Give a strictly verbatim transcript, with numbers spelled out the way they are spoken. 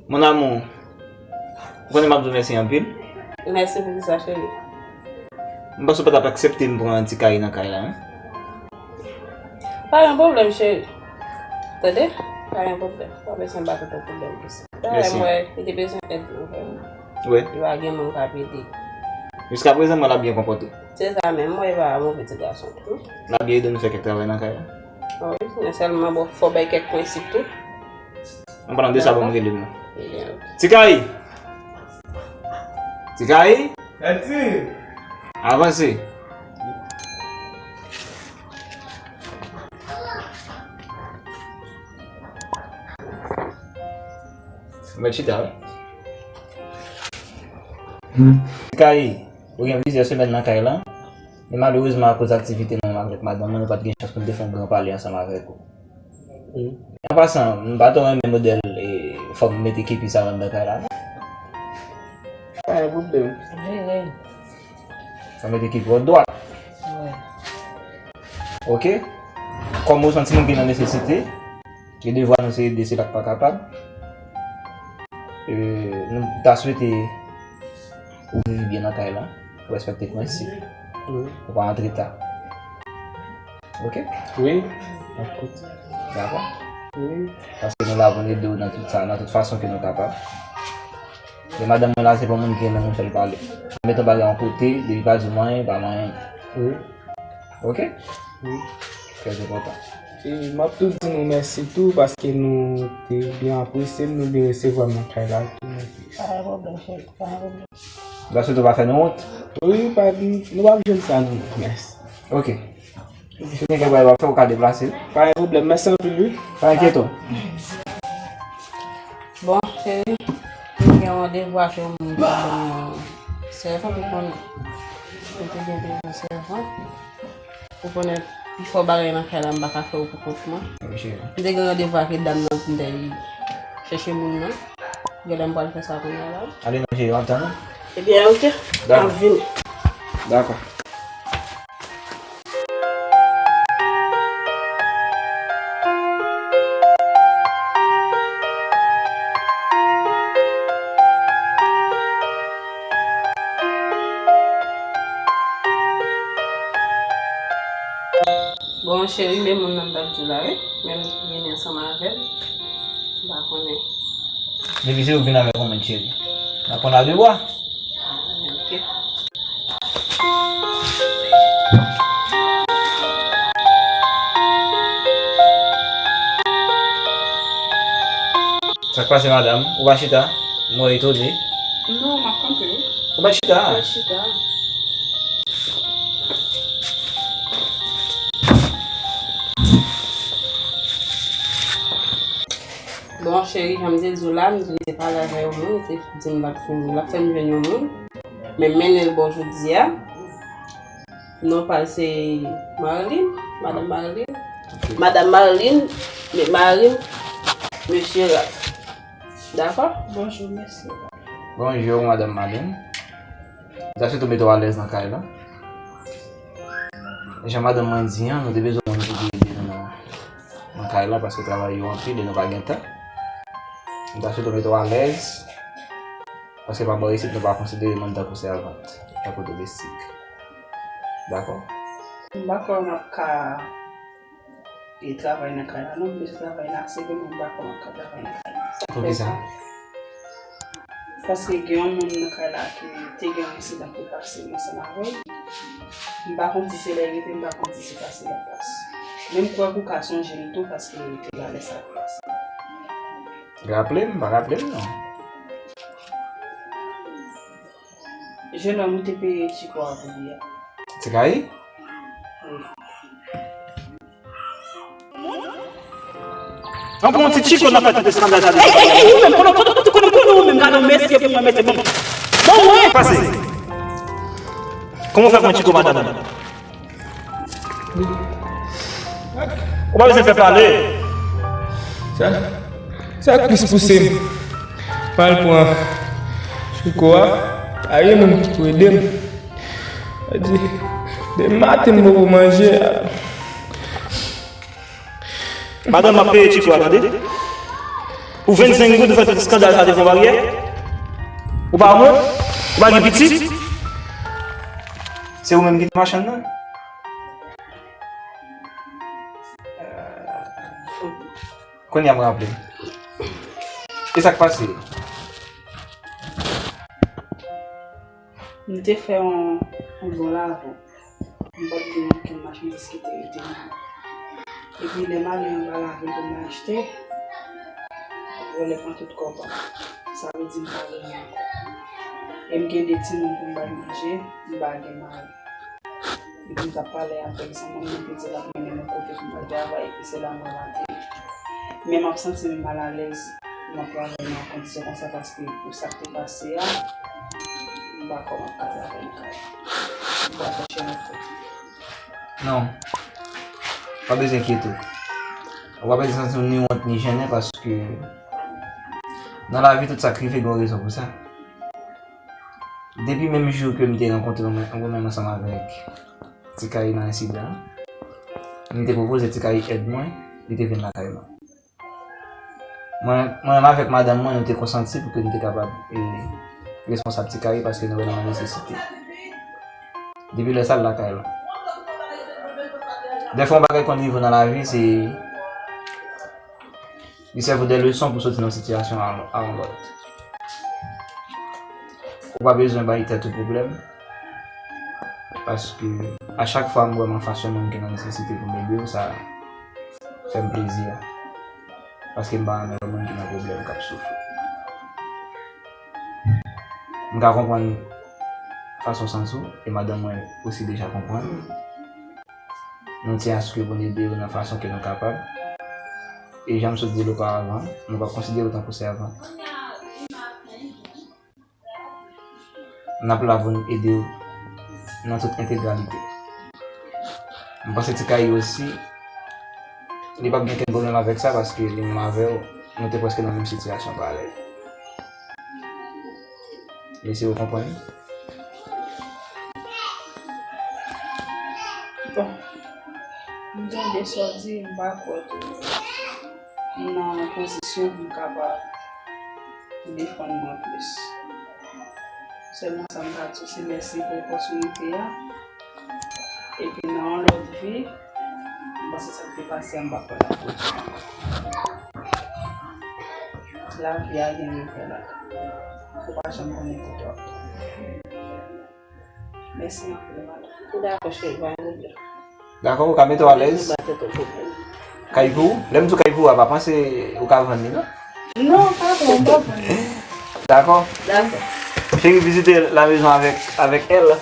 Mon amour, ou konnen m ap di w mèsi anpil. Mèsi pou kisa, cheri? M panse w pa t ap aksepte m pran Ti Kayi nan kay la, en? Pa gen pwoblèm, cheri. Tande? Pa gen pwoblèm. Pa bezwen ba tèt ou pwoblèm pou sa. Mèsi. Mwen, li te bezwen èd mwen, vrèman. Wi. Li pa gen moun k ap ede. Jiskaprezan, mwen, l ap byen konpòte. Se sa menm, mwen, li pa move ti gason tou. L ap byen ede nou fè kèk travay nan kay la. Wi, men sèlman, bon, fò bay kèk prensip tou. An palan de sa, bon, m rele m nan. Ti Kayi! Ti Kayi! Mèsi! Avanse! Mèt chita, wi. Ti Kayi, ou gen plizyè semèn nan kay la, men malerezman, akoz aktivite nou menm avèk madanm mwen, nou pa t gen chans pou n te fè yon gran pale ansanm avèk ou. An pasan, m pa twò renmen modèl, e, fò m mete kepi sa anndan kay la, non. Pa gen pwoblèm. Vire. Fò m mete kepi w dwat. Wi. Oke? Kòm ou se yon timoun ki nan nesesite, e devwa nou se ede sila k pa kapab. E, nou ta swete ou viv byen nan kay la, ou respekte prensip, wi, ou pa antre ta. Oke? Wi. N ap koute. Dakò? Wi. Paske nou la pou n ede w nan tout sa, nan tout fason ke nou kapab. Men madanm mwen la, se pa moun ki renmen moun fè l pale. Mete yon bagay yon kote, depi pa di w manyen, pa manyen. Wi. Oke? Wi. Trè enpòtan. E m ap tou di nou mèsi tou, paske nou te byen apresye m, nou byen resevwa m nan kay la tou, mèsi. Pa gen pwoblèm, cheri, pa gen pwoblèm. Paske tou pa fè nou wont. Wi, pa, nou p ap jwenn sa, non, mèsi. Oke. Si gen kèk bagay w ap fè, ou ka deplase. Pa gen pwoblèm, mèsi anpil, wi. Pa enkyete w. Bon, cheri, m gen yon devwa ke m te jwenn nan sèvant, ou konnen. M te gen devwa sèvant. Ou konnen, pifò bagay nan kay la, m pa ka fè yo pou kont mwen. Wi, cheri. M te gen randevou ak dam nan pou m t al chèche moun nan. Genlè m pral fè sa kounye a la. Ale non, cheri, m ap tann ou. Ebyen, oke. Dakò. M ap vini. Dakò. Bon, cheri, men moun nan m t ap di w la, wi. Men m vini ansanm avè l. M pa konnen. Depi se ou k vin avèk yon moun, cheri, n ap pran l a de bra. Ok. Sa k pase, madanm? Ou pa chita? M wè w etone. Non, m ap kanpe, wi. Ou pa chita? M pa chita. Bon, cheri, jan m te di w la, m te pale avè yon moun, li te di m l ap jwenn, l ap fè m jwenn yon moun. Men m mennen l bò jodi a. Non pa l se Marlene, Madanm Marlene. Ok. Madanm Marlene, me-, Marlene, Mesye Ralph. Dakò? Bonjou, mesye. Bonjou, Madanm Marlene. M ta swete w mete w alèz nan kay la. Jan madanm mwen di an, nou te bezwen moun ki te ede nou nan, nan kay la, paske travay yo anpil e nou pa gen tan. M ta swete w mete w alèz, paske pa bò isit nou pa konsidere moun tankou sèvant, tankou domestik. Dakò? M pa kwè m ap ka e travay nan kay la, non, m bezwen travay nan seve, men m pa kwè m ap ka travay nan kay la. Poukisa? Paske gen yon moun nan kay la ki te gen yon ensidan ki pase ansanm avè l. M pa konn si se lè l rete, m pa konn si se pase l ap pase. Men m kwè ou ka sonje l tou paske te la lè sa ap pase. Raple m, m pa raple m non. Jennonm, ou te peye Tchiko a pou li a? Ti Kayi? Wi. An pran yon ti Tchiko nan fè tout eskandal sa. Ey, ey, ey, ou menm, konnen, konnen, konnen, konnen ou menm, gade yon mesye pou mwen, mesye, bon. Bon, mwen. Pase. Kòman w fè pran Tchiko, madanm? Ou pa bezwen fè pale. Sa, sa Kris pouse m. M al pran Tchiko a. Pa gen moun ki pou ede m. Sa di, demen maten m poko manje. Madanm, m ap peye Tchiko a, tande? Pou vennsenk goud ou fè tout eskandal sa devan baryè? Ou pa wont? Ou pa gen pitit? Se ou menm ki te machann nan? Kounye a m raple. E sa k pase? M te fè yon, yon bon lave. M pa t gen okenn machandiz ki te rete nan. Epi lè m ale anba lavil pou m achte, vòlè pran tout kòb la. Sa vle di m pa genyen ankò. E m gen de timoun pou m bay manje, m pa gen mari. Epi m t ap pale avèk zanmi m, li te di l ap mennen m yon kote pou m al travay, epi se la m rate. Men m ap santi m malalèz, m ap travay nan kondisyon konsa paske pou sa k te pase a, m pa kwè m ap ka travay nan kay la. M pral chèche yon lòt kote. Non. Pa bezwen enkyete w. Ou pa bezwen santi w ni wont ni jennen paske nan lavi tout sa k rive gen yon rezon pou sa. Depi menm jou ke m te rankontre yon, yon pwoblèm ansanm avèk Ti Kay nan ensidan an, m te pwopoze Ti Kay èd mwen, li te vin lakay mwen. Mwen, mwen menm avèk madanm mwen, nou te konsanti pou ke nou te kapab e, responsab Ti Kay paske nou wè l nan nesesite. Depi lè sa, l lakay mwen. Dèfwa, yon bagay konn rive w nan lavi, se li sèvi w de leson pou soti nan yon sitiyasyon a, a yon lòt. Ou pa bezwen bay tèt ou pwoblèm. Paske a chak fwa m wè m anfas yon moun ki nan nesesite pou m ede w, sa fè m plezi a. Paske m pa renmen wè moun ki nan pwoblèm, k ap soufri. M ka konprann fason w santi w, e madanm mwen osi deja konprann. Nou tyen aske pou n ede yo nan fason ke nou kapab. E jan m sot di l oparavan, nou p ap konsidere w tankou sèvant. N ap la pou n ede w nan tout entegralite. M panse Ti Kay osi, li p ap gen kenn pwoblèm avèk sa, paske li menm avè w, nou te prèske nan menm sitiyasyon parèy. Mesye, ou konprann? Bon, m tande sa w di, m pa kwè tou m nan pozisyon pou m kapab defann mwen plis. Sèlman sa m ka di w, se mèsi pou opòtinite a. Epi nan yon lòt vi, m panse sa k te pase a, m p ap pran l ankò. Lavi a gen revè l. Ou pa janm konnen kote w ap tonbe. Mèsi anpil, madanm. Dakò, cheri, pa gen pwoblèm. Dakò, ou ka mete w alèz. Ou pa tèt ou pwoblèm. Kay pou ou? Lè m di w kay pou ou a, pa panse ou ka vann li, non? Non, pa vann, pa vann. Dakò? Dakò. Cheri, vizite la maison avec, avec elle.